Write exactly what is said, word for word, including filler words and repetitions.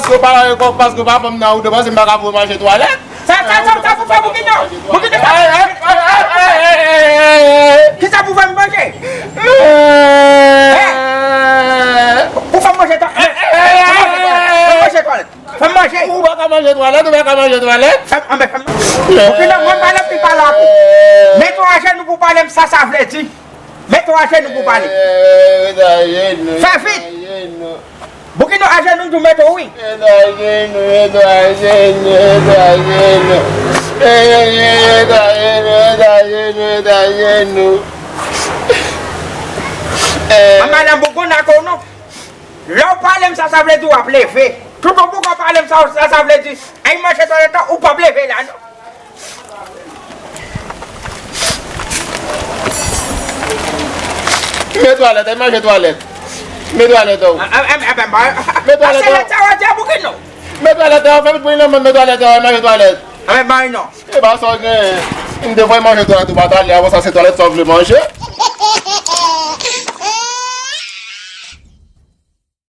paske w pa, paske w pa ban m nan wout, ou panse m pa ka voye manje twalèt? Sa, sa, sa, sa pou fè Boukino? Boukino, sa. Kisa pou fè m manje? Pou fè m manje twalèt. Fè m manje twalèt. Fè m manje. Ou pa ka manje twalèt, ou pa ka manje twalèt. Fè m, anben, fè m. Boukino, mwen pale anpil pale ak ou. Mete w ajenou pou pale m sa sa vle di. Mete w ajenou pou pale. Fè vit. Boukino ajenou, m di w mete w wi. An madan Bougon ak ou non. Lè w pale m sa, sa vle di w ap leve. Toutan w poko pale m sa, sa, sa vle di, ay manje twalèt la, ou p ap leve la non. Men twalèt, ay manje twalèt. Men twalèt ou. Men twalèt ou. Sa w di a Boukino. Men twalèt ou, fè vit pou li nan men, men twalèt ou, ay manje twalèt. Anben mari non. E pa sa w gen. M te voye manje twalèt ou pa t ale, avan sa se twalèt sa w vle manje.